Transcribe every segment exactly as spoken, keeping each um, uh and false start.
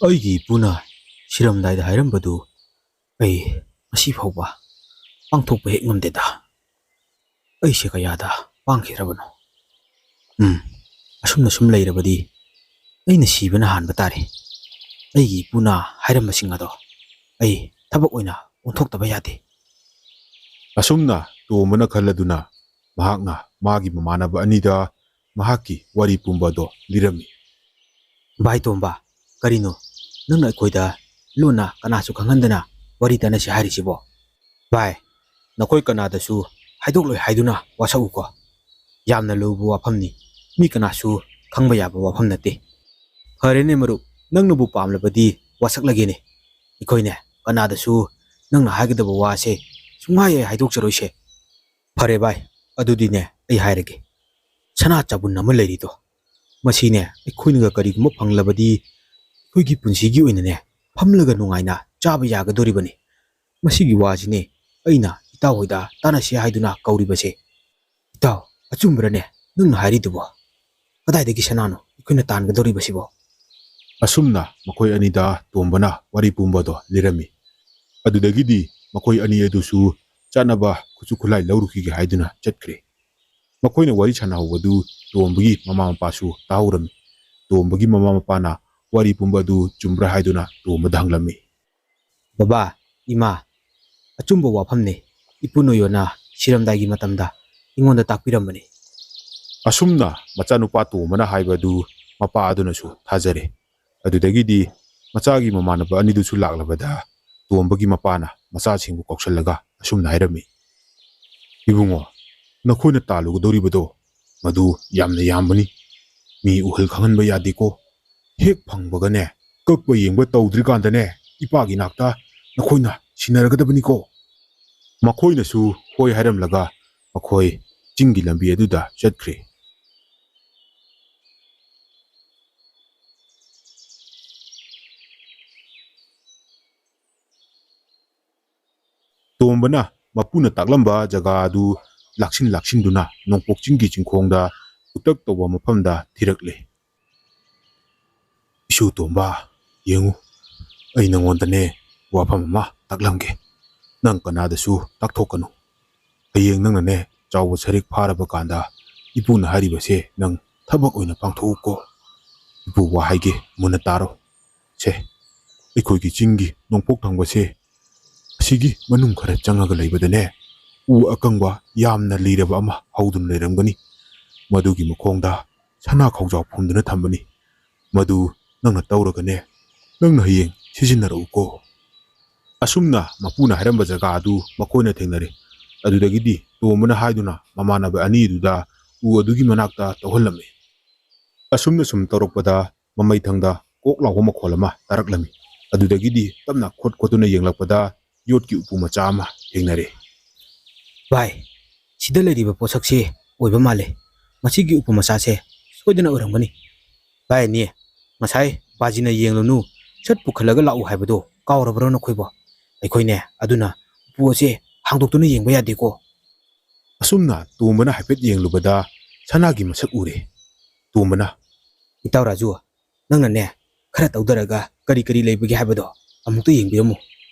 ꯑꯩꯒꯤ ꯏꯄꯨꯅ ꯁꯤꯔꯝꯗꯥꯏꯗ ꯍꯥꯏꯔꯝꯕꯗꯨ ꯑꯩ ꯉꯁꯤ ꯐꯥꯎꯕ ꯄꯥꯡꯊꯣꯛꯄ ꯍꯦꯛ ꯉꯝꯗꯦꯗ꯫ ꯑꯩꯁꯦ ꯀꯌꯥꯗ ꯄꯥꯡꯈꯤꯗ꯭ꯔꯕꯅꯣ? ꯎꯝ, ꯑꯁꯨꯝꯅ ꯁꯨꯝ ꯂꯩꯔꯕꯗꯤ ꯑꯩꯅ ꯁꯤꯕꯅ ꯍꯥꯟꯕ ꯇꯥꯔꯦ꯫ ꯑꯩꯒꯤ ꯏꯄꯨꯅ ꯍꯥꯏꯔꯝꯕꯁꯤꯡ ꯑꯗꯣ ꯑꯩ ꯊꯕꯛ ꯑꯣꯏꯅ ꯑꯣꯟꯊꯣꯛꯇꯕ ꯌꯥꯗꯦ꯫ ꯑꯁꯨꯝꯅ ꯇꯣꯝꯕꯅ ꯈꯜꯂꯗꯨꯅ ꯃꯍꯥꯛꯅ ꯃꯥꯒꯤ ꯃꯃꯥꯟꯅꯕ ꯑꯅꯤꯗ ꯃꯍꯥꯛꯀꯤ ꯋꯥꯔꯤ ꯄꯨꯝꯕ ꯑꯗꯣ ꯂꯤꯔꯝꯃꯤ꯫ ꯚꯥꯏ ꯇꯣꯝꯕ, ꯀꯔꯤꯅꯣ ꯅꯪꯅ ꯑꯩꯈꯣꯏꯗ ꯂꯣꯟꯅ ꯀꯅꯥꯁꯨ ꯈꯪꯍꯟꯗꯅ ꯋꯥꯔꯤ ꯇꯥꯟꯅꯁꯤ ꯍꯥꯏꯔꯤꯁꯤꯕꯣ? ꯚꯥꯏ, ꯅꯈꯣꯏ ꯀꯅꯥꯗꯁꯨ ꯍꯥꯏꯗꯣꯛꯂꯣꯏ ꯍꯥꯏꯗꯨꯅ ꯋꯥꯁꯛꯎꯀꯣ꯫ ꯌꯥꯝꯅ ꯂꯨꯕ ꯋꯥꯐꯝꯅꯤ꯫ ꯃꯤ ꯀꯅꯥꯁꯨ ꯈꯪꯕ ꯌꯥꯕ ꯋꯥꯐꯝ ꯅꯠꯇꯦ꯫ ꯐꯔꯦꯅꯦ ꯃꯔꯨꯞ, ꯅꯪꯅꯕꯨ ꯄꯥꯝꯂꯕꯗꯤ ꯋꯥꯁꯛꯂꯒꯦꯅꯦ꯫ ꯑꯩꯈꯣꯏꯅꯦ ꯀꯅꯥꯗꯁꯨ ꯅꯪꯅ ꯍꯥꯏꯒꯗꯕ ꯋꯥꯁꯦ ꯁꯨꯡꯍꯥꯏ ꯍꯦꯛ ꯍꯥꯏꯗꯣꯛꯆꯔꯣꯏꯁꯦ꯫ ꯐꯔꯦ ꯚꯥꯏ, ꯑꯗꯨꯗꯤꯅꯦ ꯑꯩ ꯍꯥꯏꯔꯒꯦ꯫ ꯁꯅꯥ ꯆꯕꯨꯟ ꯑꯃ ꯂꯩꯔꯤꯗꯣ, ꯃꯁꯤꯅꯦ ꯑꯩꯈꯣꯏꯅꯒ ꯀꯔꯤꯒꯨꯝꯕ ꯐꯪꯂꯕꯗꯤ ꯑꯩꯈꯣꯏꯒꯤ ꯄꯨꯟꯁꯤꯒꯤ ꯑꯣꯏꯅꯅꯦ ꯐꯝꯂꯒ ꯅꯨꯡꯉꯥꯏꯅ ꯆꯥꯕ ꯌꯥꯒꯗꯣꯔꯤꯕꯅꯤ꯫ ꯃꯁꯤꯒꯤ ꯋꯥꯁꯤꯅꯦ ꯑꯩꯅ ꯏꯇꯥꯎ ꯍꯣꯏꯗ ꯇꯥꯟꯅꯁꯤ ꯍꯥꯏꯗꯨꯅ ꯀꯧꯔꯤꯕꯁꯦ꯫ ꯏꯇꯥꯎ, ꯑꯆꯨꯝꯕ꯭ꯔꯅꯦ ꯅꯪꯅ ꯍꯥꯏꯔꯤꯗꯨꯕꯣ? ꯀꯗꯥꯏꯗꯒꯤ ꯁꯅꯥꯅꯣ ꯑꯩꯈꯣꯏꯅ ꯇꯥꯟꯒꯗꯧꯔꯤꯕꯁꯤꯕꯣ? ꯑꯁꯨꯝꯅ ꯃꯈꯣꯏ ꯑꯅꯤꯗ ꯇꯣꯝꯕꯅ ꯋꯥꯔꯤ ꯄꯨꯝꯕꯗꯣ ꯂꯤꯔꯝꯃꯤ꯫ ꯑꯗꯨꯗꯒꯤꯗꯤ ꯃꯈꯣꯏ ꯑꯅꯤ ꯑꯗꯨꯁꯨ ꯆꯠꯅꯕ ꯈꯨꯠꯁꯨ ꯈꯨꯠꯂꯥꯏ ꯂꯧꯔꯨꯈꯤꯒꯦ ꯍꯥꯏꯗꯨꯅ ꯆꯠꯈ꯭ꯔꯦ꯫ ꯃꯈꯣꯏꯅ ꯋꯥꯔꯤ ꯁꯥꯟꯅꯍꯧꯕꯗꯨ ꯇꯣꯝꯕꯒꯤ ꯃꯃꯥ ꯃꯄꯥꯁꯨ ꯇꯥꯍꯧꯔꯝꯃꯤ꯫ ꯇꯣꯝꯕꯒꯤ ꯃꯃꯥ ꯃꯄꯥꯅ ꯋꯥꯔꯤ ꯄꯨꯝꯕ ꯑꯗꯨ ꯆꯨꯝꯕ꯭ꯔꯥ ꯍꯥꯏꯗꯨꯅ ꯇꯣꯝꯕꯗ ꯍꯪꯂꯝꯃꯤ꯫ ꯕꯕꯥ, ꯏꯃꯥ, ꯑꯆꯨꯝꯕ ꯋꯥꯐꯝꯅꯤ꯫ ꯏꯄꯨ ꯅꯣꯌꯣꯅ ꯁꯤꯔꯝꯗꯥꯏꯒꯤ ꯃꯇꯝꯗ ꯑꯩꯉꯣꯟꯗ ꯇꯥꯛꯄꯤꯔꯝꯕꯅꯤ꯫ ꯑꯁꯨꯝꯅ ꯃꯆꯥꯅꯨꯄꯥ ꯇꯣꯝꯕꯅ ꯍꯥꯏꯕꯗꯨ ꯃꯄꯥ ꯑꯗꯨꯅꯁꯨ ꯊꯥꯖꯔꯦ꯫ ꯑꯗꯨꯗꯒꯤꯗꯤ ꯃꯆꯥꯒꯤ ꯃꯃꯥꯟꯅꯕ ꯑꯅꯤꯗꯨꯁꯨ ꯂꯥꯛꯂꯕꯗ ꯇꯣꯝꯕꯒꯤ ꯃꯄꯥꯅ ꯃꯆꯥꯁꯤꯡꯕꯨ ꯀꯧꯁꯜꯂꯒ ꯑꯁꯨꯝꯅ ꯍꯥꯏꯔꯝꯃꯤ, "ꯏꯕꯨꯡꯉꯣ, ꯅꯈꯣꯏꯅ ꯇꯥꯜꯂꯨꯒꯗꯧꯔꯤꯕꯗꯣ ꯃꯗꯨ ꯌꯥꯝꯅ ꯌꯥꯝꯕꯅꯤ꯫ ꯃꯤ ꯎꯍꯜ ꯈꯪꯍꯟꯕ ꯌꯥꯗꯦꯀꯣ꯫ ꯍꯦꯛ ꯐꯪꯕꯒꯅꯦ, ꯀꯛꯄ ꯌꯦꯡꯕ ꯇꯧꯗ꯭ꯔꯤꯀꯥꯟꯗꯅꯦ, ꯏꯄꯥꯒꯤ ꯅꯥꯛꯇ ꯅꯈꯣꯏꯅ ꯁꯤꯟꯅꯔꯒꯗꯕꯅꯤꯀꯣ꯫" ꯃꯈꯣꯏꯅꯁꯨ ꯍꯣꯏ ꯍꯥꯏꯔꯝꯂꯒ ꯃꯈꯣꯏ ꯆꯤꯡꯒꯤ ꯂꯝꯕꯤ ꯑꯗꯨꯗ ꯆꯠꯈ꯭ꯔꯦ꯫ ꯇꯣꯝꯕꯅ ꯃꯄꯨꯅ ꯇꯥꯛꯂꯝꯕ ꯖꯒꯥ ꯑꯗꯨ ꯂꯥꯛꯁꯤꯟ ꯂꯥꯛꯁꯤꯟꯗꯨꯅ ꯅꯣꯡꯄꯣꯛ ꯆꯤꯡꯒꯤ ꯆꯤꯡꯈꯣꯡꯗ ꯎꯇꯛ ꯇꯧꯕ ꯃꯐꯝꯗ ꯊꯤꯔꯛꯂꯦ꯫ "ꯏꯁꯨ ꯇꯣꯝꯕ, "ꯌꯦꯡꯉꯨ, ꯑꯩ ꯅꯪꯉꯣꯟꯗꯅꯦ ꯋꯥꯐꯝ ꯑꯃ ꯇꯥꯛꯂꯝꯒꯦ꯫ ꯅꯪ ꯀꯅꯥꯗꯁꯨ ꯇꯥꯛꯊꯣꯛꯀꯅꯨ꯫ ꯍꯌꯦꯡ ꯅꯪꯅꯅꯦ ꯆꯥꯎꯕ ꯁꯔꯤꯛ ꯐꯥꯔꯕ ꯀꯥꯟꯗ ꯏꯄꯨꯅ ꯍꯥꯏꯔꯤꯕꯁꯦ ꯅꯪ ꯊꯕꯛ ꯑꯣꯏꯅ ꯄꯥꯡꯊꯣꯛꯎꯀꯣ꯫ ꯏꯄꯨ, ꯋꯥ ꯍꯥꯏꯒꯦ, ꯃꯨꯟꯅ ꯇꯥꯔꯣ꯫ ꯁꯦ, ꯑꯩꯈꯣꯏꯒꯤ ꯆꯤꯡꯒꯤ ꯅꯣꯡꯄꯣꯛ ꯊꯪꯕꯁꯦ, ꯑꯁꯤꯒꯤ ꯃꯅꯨꯡ ꯈꯔ ꯆꯪꯉꯒ ꯂꯩꯕꯗꯅꯦ, ꯎ ꯑꯀꯪꯕ ꯌꯥꯝꯅ ꯂꯤꯔꯕ ꯑꯃ ꯍꯧꯗꯨꯅ ꯂꯩꯔꯝꯒꯅꯤ꯫ ꯃꯗꯨꯒꯤ ꯃꯈꯣꯡꯗ ꯁꯅꯥ ꯈꯧꯖꯥꯎ ꯐꯨꯝꯗꯨꯅ ꯊꯝꯕꯅꯤ꯫ ꯃꯗꯨ ꯅꯪꯅ ꯇꯧꯔꯒꯅꯦ, ꯅꯪꯅ ꯍꯌꯦꯡ ꯁꯤꯖꯤꯟꯅꯔꯛꯎꯀꯣ"꯫ ꯑꯁꯨꯝꯅ ꯃꯄꯨꯅ ꯍꯥꯏꯔꯝꯕ ꯖꯒꯥ ꯑꯗꯨ ꯃꯈꯣꯏꯅ ꯊꯦꯡꯅꯔꯦ꯫ ꯑꯗꯨꯗꯒꯤꯗꯤ ꯇꯣꯝꯕꯅ ꯍꯥꯏꯗꯨꯅ ꯃꯃꯥꯟꯅꯕ ꯑꯅꯤ ꯑꯗꯨꯗ ꯎ ꯑꯗꯨꯒꯤ ꯃꯅꯥꯛꯇ ꯇꯧꯍꯜꯂꯝꯃꯤ꯫ ꯑꯁꯨꯝꯅ ꯁꯨꯝ ꯇꯧꯔꯛꯄꯗ ꯃꯃꯩꯊꯪꯗ ꯀꯣꯛ ꯂꯥꯎꯕ ꯃꯈꯣꯜ ꯑꯃ ꯇꯥꯔꯛꯂꯝꯃꯤ꯫ ꯑꯗꯨꯗꯒꯤꯗꯤ ꯇꯞꯅ ꯈꯣꯠ ꯈꯣꯠꯇꯨꯅ ꯌꯦꯡꯂꯛꯄꯗ ꯌꯣꯠꯀꯤ ꯎꯄꯨ ꯃꯆꯥ ꯑꯃ ꯊꯦꯡꯅꯔꯦ꯫ "ꯚꯥꯏ, ꯁꯤꯗ ꯂꯩꯔꯤꯕ ꯄꯣꯠꯁꯛꯁꯤ ꯑꯣꯏꯕ ꯃꯥꯜꯂꯦ꯫ ꯃꯁꯤꯒꯤ ꯎꯄꯨ ꯃꯆꯥꯁꯦ ꯁꯣꯏꯗꯅ ꯑꯣꯏꯔꯝꯒꯅꯤ꯫ ꯚꯥꯏ ꯑꯅꯤ, ꯉꯁꯥꯏ ꯕꯥꯖꯤꯅ ꯌꯦꯡꯂꯨꯅꯨ, ꯁꯠ ꯄꯨꯈꯠꯂꯒ ꯂꯥꯛꯎ ꯍꯥꯏꯕꯗꯣ ꯀꯥꯎꯔꯕ꯭ꯔꯣ ꯅꯈꯣꯏꯕꯣ? ꯑꯩꯈꯣꯏꯅꯦ ꯑꯗꯨꯅ ꯎꯄꯨ ꯑꯁꯦ ꯍꯥꯡꯗꯣꯛꯇꯨꯅ ꯌꯦꯡꯕ ꯌꯥꯗꯦꯀꯣ"꯫ ꯑꯁꯨꯝꯅ ꯇꯣꯝꯕꯅ ꯍꯥꯏꯐꯦꯠ ꯌꯦꯡꯂꯨꯕꯗ ꯁꯅꯥꯒꯤ ꯃꯁꯛ ꯎꯔꯦ꯫ ꯇꯣꯝꯕꯅ, "ꯏꯇꯥꯎ ꯔꯥꯖꯨ, ꯅꯪꯅꯅꯦ ꯈꯔ ꯇꯧꯗꯔꯒ ꯀꯔꯤ ꯀꯔꯤ ꯂꯩꯕꯒꯦ ꯍꯥꯏꯕꯗꯣ ꯑꯃꯨꯛꯇ ꯌꯦꯡꯕꯤꯔꯝꯃꯨ꯫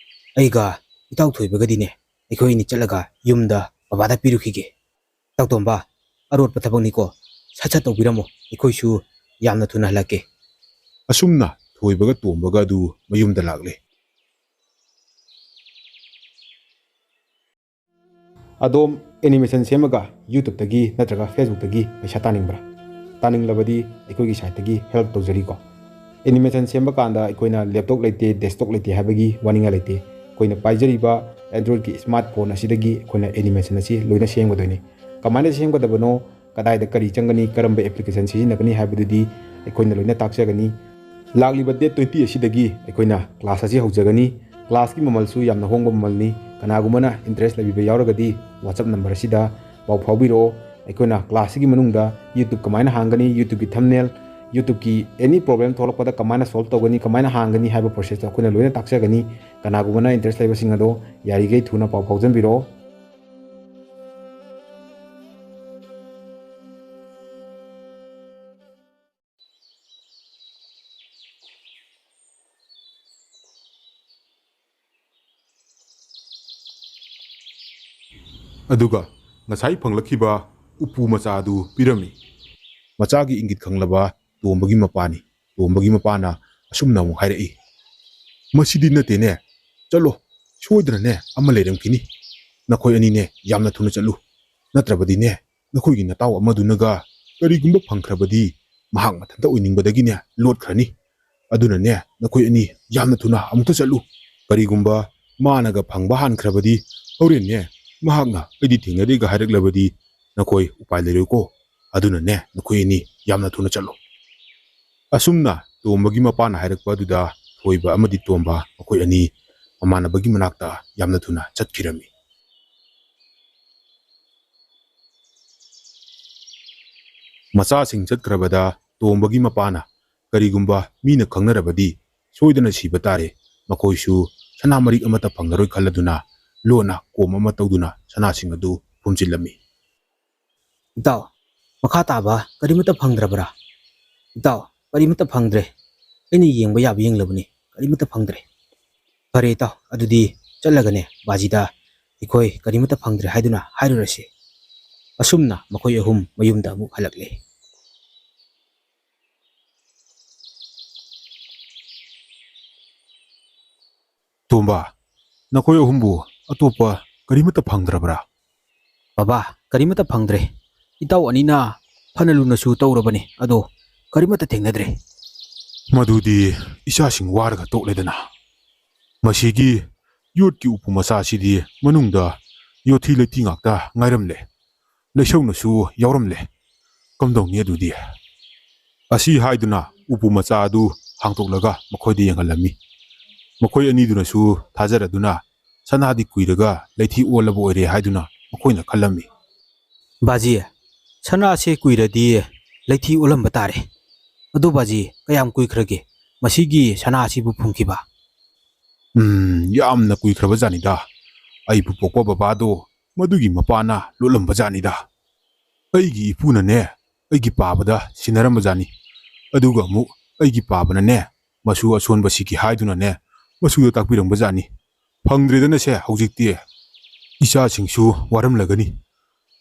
ꯑꯩꯒ ꯏꯇꯥꯎ ꯊꯣꯏꯕꯒꯗꯤꯅꯦ ꯑꯩꯈꯣꯏ ꯑꯅꯤ ꯆꯠꯂꯒ ꯌꯨꯝꯗ ꯕꯕꯥꯗ ꯄꯤꯔꯨꯈꯤꯒꯦ꯫ ꯏꯇꯥꯎ ꯇꯣꯝꯕ, ꯑꯔꯣꯠꯄ ꯊꯕꯛꯅꯤꯀꯣ, ꯁꯠ ꯁꯠ ꯇꯧꯕꯤꯔꯝꯃꯣ, ꯑꯩꯈꯣꯏꯁꯨ ꯌꯥꯝꯅ ꯊꯨꯅ ꯍꯜꯂꯛꯀꯦ"꯫ ꯑꯁꯨꯝꯅ ꯊꯣꯏꯕꯒ ꯇꯣꯝꯕꯒ ꯑꯗꯨ ꯃꯌꯨꯝꯗ ꯂꯥꯛꯂꯦ꯫ ꯑꯗꯣꯝ ꯑꯦꯅꯤꯃꯦꯁꯟ ꯁꯦꯝꯃꯒ YouTube-ꯇꯒꯤ ꯅꯠꯇ꯭ꯔꯒ Facebook-ꯇꯒꯤ ꯄꯩꯁꯥ ꯇꯥꯅꯤꯡꯕ꯭ꯔꯥ? ꯇꯥꯅꯤꯡꯂꯕꯗꯤ ꯑꯩꯈꯣꯏꯒꯤ site-ꯇꯒꯤ help ꯇꯧꯖꯔꯤꯀꯣ꯫ ꯑꯦꯅꯤꯃꯦꯁꯟ ꯁꯦꯝꯕ ꯀꯥꯟꯗ ꯑꯩꯈꯣꯏꯅ laptop ꯂꯩꯇꯦ, desktop ꯂꯩꯇꯦ ꯍꯥꯏꯕꯒꯤ ꯋꯥꯅꯤꯡꯉꯥꯏ ꯂꯩꯇꯦ꯫ ꯑꯩꯈꯣꯏꯅ ꯄꯥꯏꯖꯔꯤꯕ Android-ꯀꯤ smart phone ꯑꯁꯤꯗꯒꯤ ꯑꯩꯈꯣꯏꯅ ꯑꯦꯅꯤꯃꯦꯁꯟ ꯑꯁꯤ ꯂꯣꯏꯅ ꯁꯦꯝꯒꯗꯣꯏꯅꯤ꯫ ꯀꯃꯥꯏꯅ ꯁꯦꯝꯒꯗꯕꯅꯣ, ꯀꯗꯥꯏꯗ ꯀꯔꯤ ꯆꯪꯒꯅꯤ, ꯀꯔꯝꯕ application ꯁꯤꯖꯤꯟꯅꯒꯅꯤ ꯍꯥꯏꯕꯗꯨꯗꯤ ꯑꯩꯈꯣꯏꯅ ꯂꯣꯏꯅ ꯇꯥꯛꯆꯒꯅꯤ꯫ ꯂꯥꯛꯂꯤꯕ date twenty ꯑꯁꯤꯗꯒꯤ ꯑꯩꯈꯣꯏꯅ class ꯑꯁꯤ ꯍꯧꯖꯒꯅꯤ꯫ Class-ꯀꯤ ꯃꯃꯜꯁꯨ ꯌꯥꯝꯅ ꯍꯣꯡꯕ ꯃꯃꯜꯅꯤ꯫ ꯀꯅꯥꯒꯨꯝꯕꯅ interest ꯂꯩꯕꯤꯕ ꯌꯥꯎꯔꯒꯗꯤ WhatsApp number ꯑꯁꯤꯗ ꯄꯥꯎ ꯐꯥꯎꯕꯤꯔꯛꯑꯣ꯫ ꯑꯩꯈꯣꯏꯅ class-ꯁꯤꯒꯤ ꯃꯅꯨꯡꯗ YouTube ꯀꯃꯥꯏꯅ ꯍꯥꯡꯒꯅꯤ, YouTube-ꯀꯤ thumbnail, YouTube-ꯀꯤ any problem ꯊꯣꯛꯂꯛꯄꯗ ꯀꯃꯥꯏꯅ solve ꯇꯧꯒꯅꯤ, ꯀꯃꯥꯏꯅ ꯍꯥꯡꯒꯅꯤ ꯍꯥꯏꯕ process-ꯇꯣ ꯑꯩꯈꯣꯏꯅ ꯂꯣꯏꯅ ꯇꯥꯛꯆꯒꯅꯤ꯫ ꯀꯅꯥꯒꯨꯝꯕꯅ interest ꯂꯩꯕꯁꯤꯡ ꯑꯗꯣ ꯌꯥꯔꯤꯈꯩ ꯊꯨꯅ ꯄꯥꯎ ꯐꯥꯎꯖꯟꯕꯤꯔꯛꯑꯣ꯫ ꯑꯗꯨꯒ ꯉꯁꯥꯏ ꯐꯪꯂꯛꯈꯤꯕ ꯎꯄꯨ ꯃꯆꯥ ꯑꯗꯨ ꯄꯤꯔꯝꯃꯤ꯫ ꯃꯆꯥꯒꯤ ꯏꯪꯒꯤꯠ ꯈꯪꯂꯕ ꯇꯣꯝꯕꯒꯤ ꯃꯄꯥꯅꯤ꯫ ꯇꯣꯝꯕꯒꯤ ꯃꯄꯥꯅ ꯑꯁꯨꯝꯅ ꯑꯃꯨꯛ ꯍꯥꯏꯔꯛꯏ, "ꯃꯁꯤꯗꯤ ꯅꯠꯇꯦꯅꯦ꯫ ꯆꯠꯂꯣ, ꯁꯣꯏꯗꯅꯅꯦ ꯑꯃ ꯂꯩꯔꯝꯈꯤꯅꯤ꯫ ꯅꯈꯣꯏ ꯑꯅꯤꯅꯦ ꯌꯥꯝꯅ ꯊꯨꯅ ꯆꯠꯂꯨ, ꯅꯠꯇ꯭ꯔꯕꯗꯤꯅꯦ ꯅꯈꯣꯏꯒꯤ ꯅꯇꯥꯎ ꯑꯃꯗꯨꯅꯒ ꯀꯔꯤꯒꯨꯝꯕ ꯐꯪꯈ꯭ꯔꯕꯗꯤ ꯃꯍꯥꯛ ꯃꯊꯟꯇ ꯑꯣꯏꯅꯤꯡꯕꯗꯒꯤꯅꯦ ꯂꯣꯠꯈ꯭ꯔꯅꯤ꯫ ꯑꯗꯨꯅꯅꯦ ꯅꯈꯣꯏ ꯑꯅꯤ ꯌꯥꯝꯅ ꯊꯨꯅ ꯑꯃꯨꯛꯇ ꯆꯠꯂꯨ꯫ ꯀꯔꯤꯒꯨꯝꯕ ꯃꯥꯅꯒ ꯐꯪꯕ ꯍꯥꯟꯈ꯭ꯔꯕꯗꯤ ꯍꯣꯔꯦꯟꯅꯦ ꯃꯍꯥꯛꯅ 'ꯑꯩꯗꯤ ꯊꯦꯡꯅꯗꯦ'ꯒ ꯍꯥꯏꯔꯛꯂꯕꯗꯤ ꯅꯈꯣꯏ ꯎꯄꯥꯏ ꯂꯩꯔꯣꯏꯀꯣ꯫ ꯑꯗꯨꯅꯅꯦ ꯅꯈꯣꯏ ꯑꯅꯤ ꯌꯥꯝꯅ ꯊꯨꯅ ꯆꯠꯂꯨ"꯫ ꯑꯁꯨꯝꯅ ꯇꯣꯝꯕꯒꯤ ꯃꯄꯥꯅ ꯍꯥꯏꯔꯛꯄ ꯑꯗꯨꯗ ꯊꯣꯏꯕ ꯑꯃꯗꯤ ꯇꯣꯝꯕ ꯃꯈꯣꯏ ꯑꯅꯤ ꯃꯃꯥꯟꯅꯕꯒꯤ ꯃꯅꯥꯛꯇ ꯌꯥꯝꯅ ꯊꯨꯅ ꯆꯠꯈꯤꯔꯝꯃꯤ꯫ ꯃꯆꯥꯁꯤꯡ ꯆꯠꯈ꯭ꯔꯕꯗ ꯇꯣꯝꯕꯒꯤ ꯃꯄꯥꯅ, "ꯀꯔꯤꯒꯨꯝꯕ ꯃꯤꯅ ꯈꯪꯅꯔꯕꯗꯤ ꯁꯣꯏꯗꯅ ꯁꯤꯕ ꯇꯥꯔꯦ꯫ ꯃꯈꯣꯏꯁꯨ ꯁꯅꯥ ꯃꯔꯤꯛ ꯑꯃꯠꯇ ꯐꯪꯂꯔꯣꯏ" ꯈꯜꯂꯗꯨꯅ ꯂꯣꯟꯅ ꯀꯣꯝ ꯑꯃ ꯇꯧꯗꯨꯅ ꯁꯅꯥꯁꯤꯡ ꯑꯗꯨ ꯐꯨꯝꯖꯤꯜꯂꯝꯃꯤ꯫ "ꯏꯇꯥꯎ, ꯃꯈꯥ ꯇꯥꯕ ꯀꯔꯤꯃꯠꯇ ꯐꯪꯗ꯭ꯔꯕ꯭ꯔꯥ?" "ꯏꯇꯥꯎ, ꯀꯔꯤꯃꯠꯇ ꯐꯪꯗ꯭ꯔꯦ꯫ ꯑꯩꯅ ꯌꯦꯡꯕ ꯌꯥꯕ ꯌꯦꯡꯂꯕꯅꯤ, ꯀꯔꯤꯃꯠꯇ ꯐꯪꯗ꯭ꯔꯦ"꯫ "ꯐꯔꯦ ꯏꯇꯥꯎ, ꯑꯗꯨꯗꯤ ꯆꯠꯂꯒꯅꯦ ꯕꯥꯖꯤꯗ ꯑꯩꯈꯣꯏ ꯀꯔꯤꯃꯠꯇ ꯐꯪꯗ꯭ꯔꯦ ꯍꯥꯏꯗꯨꯅ ꯍꯥꯏꯔꯨꯔꯁꯤ"꯫ ꯑꯁꯨꯝꯅ ꯃꯈꯣꯏ ꯑꯍꯨꯝ ꯃꯌꯨꯝꯗ ꯑꯃꯨꯛ ꯍꯜꯂꯛꯂꯦ꯫ "ꯇꯣꯝꯕ, ꯅꯈꯣꯏ ꯑꯍꯨꯝꯕꯨ ꯑꯇꯣꯞꯄ ꯀꯔꯤꯃꯠꯇ ꯐꯪꯗ꯭ꯔꯕ꯭ꯔꯥ?" "ꯕꯕꯥ, ꯀꯔꯤꯃꯠꯇ ꯐꯪꯗ꯭ꯔꯦ꯫ ꯏꯇꯥꯎ ꯑꯅꯤꯅ ꯐꯅ ꯂꯨꯅꯁꯨ ꯇꯧꯔꯕꯅꯤ, ꯑꯗꯣ ꯀꯔꯤꯃꯠꯇ ꯊꯦꯡꯅꯗ꯭ꯔꯦ"꯫ "ꯃꯗꯨꯗꯤ ꯏꯆꯥꯁꯤꯡ ꯋꯥꯔꯒ ꯇꯣꯛꯂꯦꯗꯅ꯫ ꯃꯁꯤꯒꯤ ꯌꯣꯠꯀꯤ ꯎꯄꯨ ꯃꯆꯥꯁꯤꯗꯤ ꯃꯅꯨꯡꯗ ꯌꯣꯠꯊꯤ ꯂꯩꯊꯤ ꯉꯥꯛꯇ ꯉꯥꯏꯔꯝꯂꯦ꯫ ꯂꯩꯁꯧꯅꯁꯨ ꯌꯥꯎꯔꯝꯂꯦ꯫ ꯀꯝꯗꯧꯅꯤ ꯑꯗꯨꯗꯤ?" ꯑꯁꯤ ꯍꯥꯏꯗꯨꯅ ꯎꯄꯨ ꯃꯆꯥ ꯑꯗꯨ ꯍꯥꯡꯗꯣꯛꯂꯒ ꯃꯈꯣꯏꯗ ꯌꯦꯡꯍꯜꯂꯝꯃꯤ꯫ ꯃꯈꯣꯏ ꯑꯅꯤꯗꯨꯅꯁꯨ ꯊꯥꯖꯔꯗꯨꯅ ꯁꯅꯥꯗꯤ ꯀꯨꯏꯔꯒ ꯂꯩꯊꯤ ꯑꯣꯜꯂꯕ ꯑꯣꯏꯔꯦ ꯍꯥꯏꯗꯨꯅ ꯃꯈꯣꯏꯅ ꯈꯜꯂꯝꯃꯤ꯫ "ꯕꯥꯖꯤ, ꯁꯅꯥꯁꯦ ꯀꯨꯏꯔꯗꯤ ꯂꯩꯊꯤ ꯑꯣꯜꯂꯝꯕ ꯇꯥꯔꯦ꯫ ꯑꯗꯨ ꯕꯥꯖꯤ, ꯀꯌꯥꯝ ꯀꯨꯏꯈ꯭ꯔꯒꯦ ꯃꯁꯤꯒꯤ ꯁꯅꯥ ꯑꯁꯤꯕꯨ ꯐꯨꯝꯈꯤꯕ?" "ꯎꯝ, ꯌꯥꯝꯅ ꯀꯨꯏꯈ꯭ꯔꯕ ꯖꯥꯠꯅꯤꯗ꯫ ꯑꯩꯕꯨ ꯄꯣꯛꯄ ꯕꯕꯥꯗꯣ ꯃꯗꯨꯒꯤ ꯃꯄꯥꯅ ꯂꯣꯠꯂꯝꯕ ꯖꯥꯠꯅꯤꯗ꯫ ꯑꯩꯒꯤ ꯏꯄꯨꯅꯅꯦ ꯑꯩꯒꯤ ꯄꯥꯕꯗ ꯁꯤꯟꯅꯔꯝꯕ ꯖꯥꯠꯅꯤ꯫ ꯑꯗꯨꯒ ꯑꯃꯨꯛ ꯑꯩꯒꯤ ꯄꯥꯕꯅꯅꯦ ꯃꯁꯨ ꯑꯁꯣꯟꯕꯁꯤꯒꯤ ꯍꯥꯏꯗꯨꯅꯅꯦ ꯃꯁꯨꯗ ꯇꯥꯛꯄꯤꯔꯝꯕ ꯖꯥꯠꯅꯤ꯫ ꯐꯪꯗ꯭ꯔꯦꯗꯅꯁꯦ ꯍꯧꯖꯤꯛꯇꯤ"꯫ ꯏꯆꯥꯁꯤꯡꯁꯨ ꯋꯥꯔꯝꯂꯒꯅꯤ꯫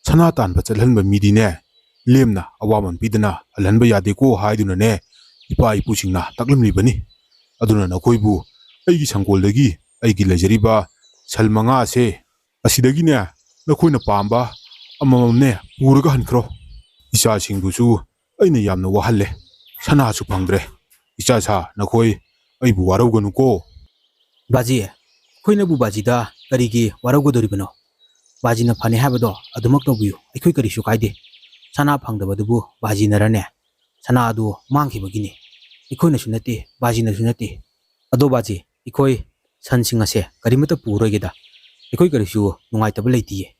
ꯁꯅꯥ ꯇꯥꯟꯕ ꯆꯠꯍꯟꯕ ꯃꯤꯗꯤꯅꯦ, ꯂꯦꯝꯅ ꯑꯋꯥꯃꯟ ꯄꯤꯗꯅ ꯍꯜꯍꯟꯕ ꯌꯥꯗꯦꯀꯣ ꯍꯥꯏꯗꯨꯅꯅꯦ, ꯏꯄꯥ ꯏꯄꯨꯁꯤꯡꯅ ꯇꯥꯛꯂꯝꯂꯤꯕꯅꯤ꯫ ꯑꯗꯨꯅ ꯅꯈꯣꯏꯕꯨ ꯑꯩꯒꯤ ꯁꯪꯒꯣꯜꯗꯒꯤ ꯑꯩꯒꯤ ꯂꯩꯖꯔꯤꯕ ꯁꯟ ꯃꯉꯥꯁꯦ, ꯑꯁꯤꯗꯒꯤꯅꯦ, ꯅꯈꯣꯏꯅ ꯄꯥꯝꯕ ꯑꯃꯃꯝꯅꯦ ꯄꯨꯔꯒ ꯍꯟꯈ꯭ꯔꯣ꯫ ꯏꯆꯥꯁꯤꯡꯕꯨꯁꯨ ꯑꯩꯅ ꯌꯥꯝꯅ ꯋꯥꯍꯜꯂꯦ꯫ ꯁꯅꯥꯁꯨ ꯐꯪꯗ꯭ꯔꯦ꯫ ꯏꯆꯥ ꯁꯥ, ꯅꯈꯣꯏ ꯑꯩꯕꯨ ꯋꯥꯔꯧꯒꯅꯨꯀꯣ꯫ ꯕꯥꯖꯤ, ꯑꯩꯈꯣꯏꯅꯕꯨ ꯕꯥꯖꯤꯗ ꯀꯔꯤꯒꯤ ꯋꯥꯔꯧꯒꯗꯣꯔꯤꯕꯅꯣ? ꯕꯥꯖꯤꯅ ꯐꯅꯤ ꯍꯥꯏꯕꯗꯣ ꯑꯗꯨꯃꯛ ꯇꯧꯕꯤꯌꯨ, ꯑꯩꯈꯣꯏ ꯀꯔꯤꯁꯨ ꯀꯥꯏꯗꯦ꯫ ꯁꯅꯥ ꯐꯪꯗꯕꯗꯨꯕꯨ ꯕꯥꯖꯤꯅꯔꯅꯦ? ꯁꯅꯥ ꯑꯗꯨ ꯃꯥꯡꯈꯤꯕꯒꯤꯅꯤ꯫ ꯑꯩꯈꯣꯏꯅꯁꯨ ꯅꯠꯇꯦ, ꯕꯥꯖꯤꯅꯁꯨ ꯅꯠꯇꯦ꯫ ꯑꯗꯣ ꯕꯥꯖꯤ, ꯑꯩꯈꯣꯏ ꯁꯟꯁꯤꯡ ꯑꯁꯦ ꯀꯔꯤꯃꯠꯇ ꯄꯨꯔꯣꯏꯒꯦꯗ꯫ ꯑꯩꯈꯣꯏ ꯀꯔꯤꯁꯨ ꯅꯨꯡꯉꯥꯏꯇꯕ ꯂꯩꯇꯤꯌꯦ꯫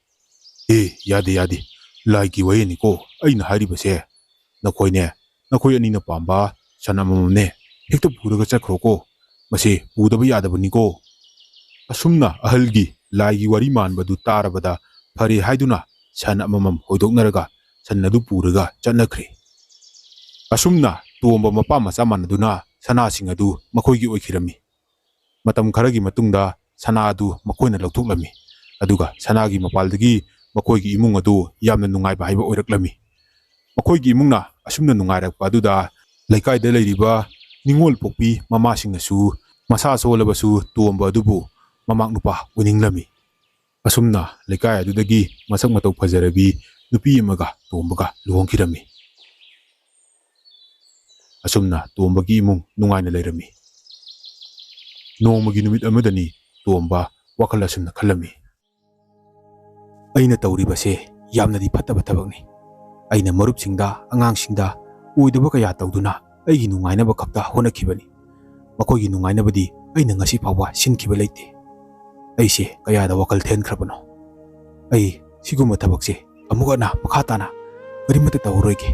ꯑꯦ, ꯌꯥꯗꯦ, ꯌꯥꯗꯦ꯫ ꯂꯥꯏꯒꯤ ꯋꯥꯌꯦꯜꯅꯤꯀꯣ ꯑꯩꯅ ꯍꯥꯏꯔꯤꯕꯁꯦ꯫ ꯅꯈꯣꯏꯅꯦ, ꯅꯈꯣꯏ ꯑꯅꯤꯅ ꯄꯥꯝꯕ ꯁꯟ ꯑꯃꯃꯝꯅꯦ ꯍꯦꯛꯇ ꯄꯨꯔꯒ ꯆꯠꯈ꯭ꯔꯣꯀꯣ꯫ ꯃꯁꯤ ꯄꯨꯗꯕ ꯌꯥꯗꯕꯅꯤꯀꯣ꯫ ꯑꯁꯨꯝꯅ ꯑꯍꯜꯒꯤ ꯂꯥꯏꯒꯤ ꯋꯥꯔꯤ ꯃꯥꯟꯕꯗꯨ ꯇꯥꯔꯕꯗ ꯐꯔꯦ ꯍꯥꯏꯗꯨꯅ ꯁꯟ ꯑꯃꯃꯝ ꯍꯣꯏꯗꯣꯛꯅꯔꯒ ꯁꯟ ꯑꯗꯨ ꯄꯨꯔꯒ ꯆꯠꯅꯈ꯭ꯔꯦ꯫ ꯑꯁꯨꯝꯅ ꯇꯣꯝꯕ ꯃꯄꯥ ꯃꯆꯥ ꯃꯥꯟꯅꯗꯨꯅ ꯁꯅꯥꯁꯤꯡ ꯑꯗꯨ ꯃꯈꯣꯏꯒꯤ ꯑꯣꯏꯈꯤꯔꯝꯃꯤ꯫ ꯃꯇꯝ ꯈꯔꯒꯤ ꯃꯇꯨꯡꯗ ꯁꯅꯥ ꯑꯗꯨ ꯃꯈꯣꯏꯅ ꯂꯧꯊꯣꯛꯂꯝꯃꯤ꯫ ꯑꯗꯨꯒ ꯁꯅꯥꯒꯤ ꯃꯄꯥꯜꯗꯒꯤ ꯃꯈꯣꯏꯒꯤ ꯏꯃꯨꯡ ꯑꯗꯨ ꯌꯥꯝꯅ ꯅꯨꯡꯉꯥꯏꯕ ꯍꯥꯏꯕ ꯑꯣꯏꯔꯛꯂꯝꯃꯤ꯫ ꯃꯈꯣꯏꯒꯤ ꯏꯃꯨꯡꯅ ꯑꯁꯨꯝꯅ ꯅꯨꯡꯉꯥꯏꯔꯛꯄ ꯑꯗꯨꯗ ꯂꯩꯀꯥꯏꯗ ꯂꯩꯔꯤꯕ ꯅꯤꯡꯉꯣꯜ ꯄꯣꯛꯄꯤ ꯃꯃꯥꯁꯤꯡꯅꯁꯨ ꯃꯁꯥ ꯁꯣꯜꯂꯕꯁꯨ ꯇꯣꯝꯕ ꯑꯗꯨꯕꯨ ꯃꯃꯥ ꯅꯨꯄꯥ ꯑꯣꯏꯅꯤꯡꯂꯝꯃꯤ꯫ ꯑꯁꯨꯝꯅ ꯂꯩꯀꯥꯏ ꯑꯗꯨꯗꯒꯤ ꯃꯁꯛ ꯃꯇꯧ ꯐꯖꯔꯕꯤ ꯅꯨꯄꯤ ꯑꯃꯒ ꯇꯣꯝꯕꯒ ꯂꯨꯍꯣꯡꯈꯤꯔꯝꯃꯤ꯫ ꯑꯁꯨꯝꯅ ꯇꯣꯝꯕꯒꯤ ꯏꯃꯨꯡ ꯅꯨꯡꯉꯥꯏꯅ ꯂꯩꯔꯝꯃꯤ꯫ ꯅꯣꯡꯃꯒꯤ ꯅꯨꯃꯤꯠ ꯑꯃꯗꯅꯤ ꯇꯣꯝꯕ ꯋꯥꯈꯜ ꯑꯁꯨꯝꯅ ꯈꯜꯂꯝꯃꯤ꯫ ꯑꯩꯅ ꯇꯧꯔꯤꯕꯁꯦ ꯌꯥꯝꯅꯗꯤ ꯐꯠꯇꯕ ꯊꯕꯛꯅꯤ꯫ ꯑꯩꯅ ꯃꯔꯨꯞꯁꯤꯡꯗ, ꯑꯉꯥꯡꯁꯤꯡꯗ ꯑꯣꯏꯗꯕ ꯀꯌꯥ ꯇꯧꯗꯨꯅ ꯑꯩꯒꯤ ꯅꯨꯡꯉꯥꯏꯅꯕ ꯈꯛꯇ ꯍꯣꯠꯅꯈꯤꯕꯅꯤ꯫ ꯃꯈꯣꯏꯒꯤ ꯅꯨꯡꯉꯥꯏꯅꯕꯗꯤ ꯑꯩꯅ ꯉꯁꯤ ꯐꯥꯎꯕ ꯁꯤꯟꯈꯤꯕ ꯂꯩꯇꯦ꯫ ꯑꯩꯁꯦ ꯀꯌꯥꯗ ꯋꯥꯈꯜ ꯊꯦꯟꯈ꯭ꯔꯕꯅꯣ? ꯑꯩ ꯁꯤꯒꯨꯝꯕ ꯊꯕꯛꯁꯦ ꯑꯃꯨꯛ ꯍꯟꯅ ꯃꯈꯥ ꯇꯥꯅ ꯀꯔꯤꯃꯠꯇ ꯇꯧꯔꯔꯣꯏꯒꯦ꯫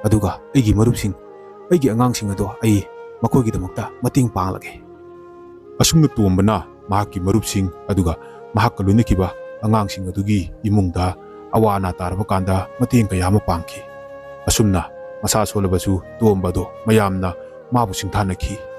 ꯑꯗꯨꯒ ꯑꯩꯒꯤ ꯃꯔꯨꯞꯁꯤꯡ, ꯑꯩꯒꯤ ꯑꯉꯥꯡꯁꯤꯡ ꯑꯗꯣ ꯑꯩ ꯃꯈꯣꯏꯒꯤꯗꯃꯛꯇ ꯃꯇꯦꯡ ꯄꯥꯡꯂꯒꯦ꯫ ꯑꯁꯨꯝꯅ ꯇꯣꯝꯕꯅ ꯃꯍꯥꯛꯀꯤ ꯃꯔꯨꯞꯁꯤꯡ ꯑꯗꯨꯒ ꯃꯍꯥꯛꯀ ꯂꯣꯏꯅꯈꯤꯕ ꯑꯉꯥꯡꯁꯤꯡ ꯑꯗꯨꯒꯤ ꯏꯃꯨꯡꯗ ꯑꯋꯥ ꯑꯅꯥ ꯇꯥꯔꯕ ꯀꯥꯟꯗ ꯃꯇꯦꯡ ꯀꯌꯥ ꯑꯃ ꯄꯥꯡꯈꯤ꯫ ꯑꯁꯨꯝꯅ ꯃꯁꯥ ꯁꯣꯜꯂꯕꯁꯨ ꯇꯣꯝꯕ ꯑꯗꯣ ꯃꯌꯥꯝꯅ ꯃꯥꯕꯨ ꯁꯤꯡꯊꯥꯅꯈꯤ꯫